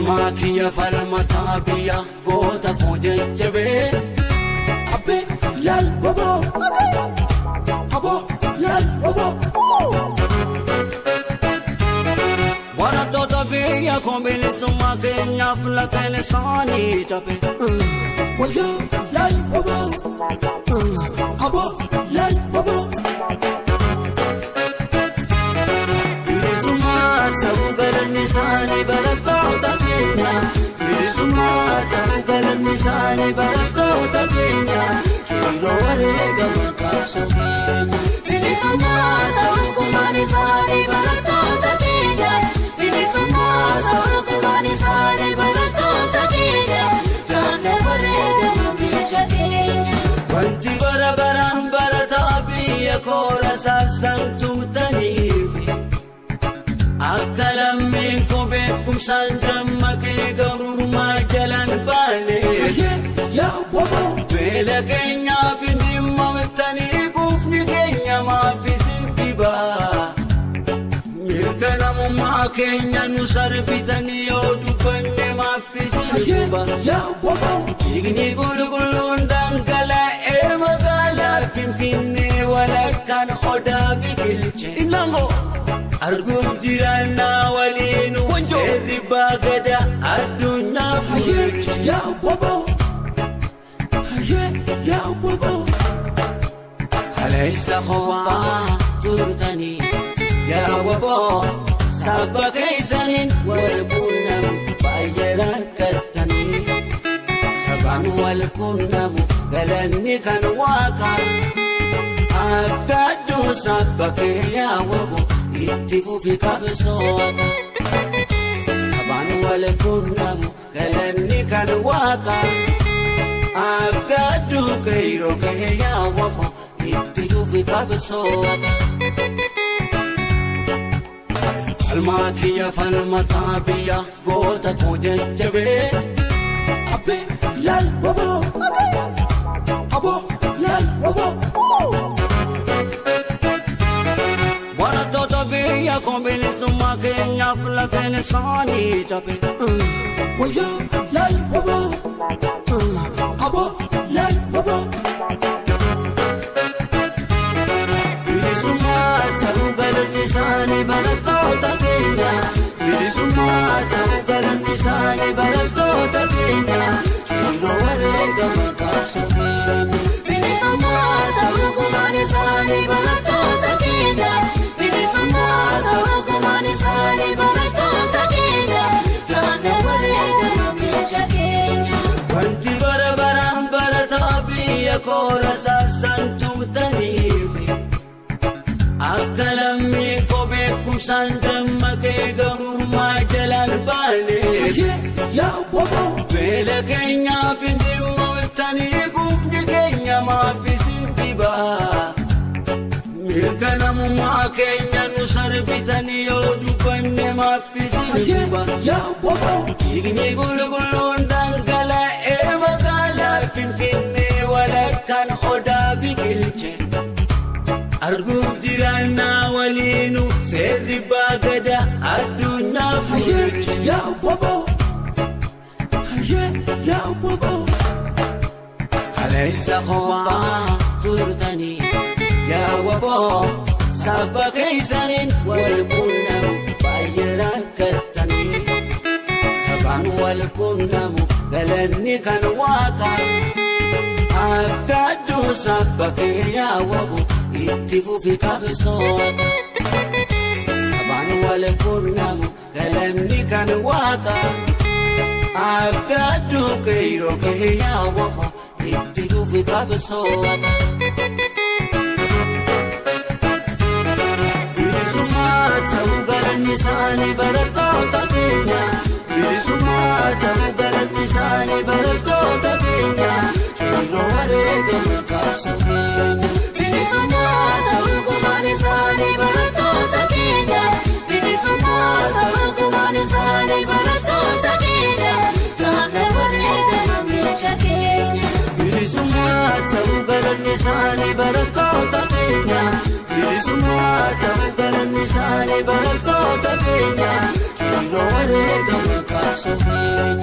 Falmaa kiyya falmataa biyya goota koo jajjabee. Abbee laal waboo aboo laal waboo. Barattoota biyya koo bilisummaa keenyaaf lafeen isaanii cabe. Wayyoo laal waboo aboo laal waboo. Bilisummaa ta'uu galanni isaanii barattoota keenya. Bilisummaa ta'uu galanni isaanii barattoota keenya. Qeerroo wareegama qabsoo keenya. Bilisummaa ta'uu gumaan isaanii barattoota keenya. Bilisummaa ta'uu gumaan isaanii barattoota keenya. Jaanna wareegama biyya keenya. Wanti bara baraan barataa biyya koora saasaan tumtaniif. Akka lammiin koo beekumsaan dammaqee gabrummaa jalaan baane. Beela keenyaaf hin dhimmamtanii quufni keenya maaf isin dhibaa. Mirga namummaa keenya nu sarbitanii yoo dubbanne maaf isin dhiba. Dhiigni qulqulluun dhangala'ee magaalaa Finfinnee walakkaan odaa biqilche. Arguuf jiraannaa waliinu seerri baagada addunyaa bulche. Kaleessa kophaa turtanii yaa waboo saba keessaniin wal quunnamuuf baay'ee rakkattanii. Sabaan wal quunnamuuf galanni kan waaqaa. Akka adduu saba kee yaa waboo. Itti fufi qabsooqa. Sabaan wal quunnamu galanni kan waaqa. Akka adduu qeerroo kee yaa waboo itti fufi qabsooqa. Falmaa kiyya falmataa biyya goota koo jajjabee. Abbee laal waboo aboo laal waboo. Barattoota biyya koo bilisummaa keenyaaf lafeen isaanii cabe. Wayyoo laal waboo aboo laal waboo. Bilisummaa ta'uu galanni isaanii barattoota keenya. Bilisummaa ta'uu galanni isaanii barattoota keenya. Qeerroo wareegama qabsoo keenya. Bilisummaa ta'uu gumaan isaanii barattoota keenya. Bilisummaa ta'uu gumaan isaanii barattoota keenya. Jaanna wareegama biyya keenya. Wanti bara baraan barataa biyya koora saasaan tumtaniif. Akka lammii koo beekumsaan dammaqee gabrummaa jalaan baane. Beela keenyaaf hin dhimmamtanii quufni keenya maaf isin dhibaa. Mirga namummaa keenya nu sarbitanii yoo dubbanne maaf isin dhiba. Dhiigni qulqulluun dhangala'ee magaalaa Finfinnee walakkaan odaa biqilche. Arguuf jiraannaa waliinu seerri baagada addunyaa bulche. Kaleessa kophaa turtanii yaa waboo saba keessaniin wal quunnamuuf baay'ee rakkattanii. Sabaan wal quunnamuuf galanni kan waaqaa. Akka adduu saba kee yaa waboo itti fufi qabsooqa. Sabaan wal quunnamu galanni kan waaqaa. Akka adduu qeerroo kee yaa waboo itti fufi qabsooqa. Bilisummaa ta'uu galanni isaanii barattoota keenya. Bilisummaa ta'uu galanni isaanii barattoota keenya. Qeerroo wareegama qabsoo keenya. Bilisummaa ta'uu gumaan isaanii barattoota keenya. Bilisummaa ta'uu gumaan isaanii barattoota keenya. Jaanna wareegama biyya keenya. Bilisummaa ta'uu galanni isaanii barattoota keenya. Bilisummaa ta'uu galanni isaanii barattoota keenya. Qeerroo wareegama qabsoo. Qabsoo keenya.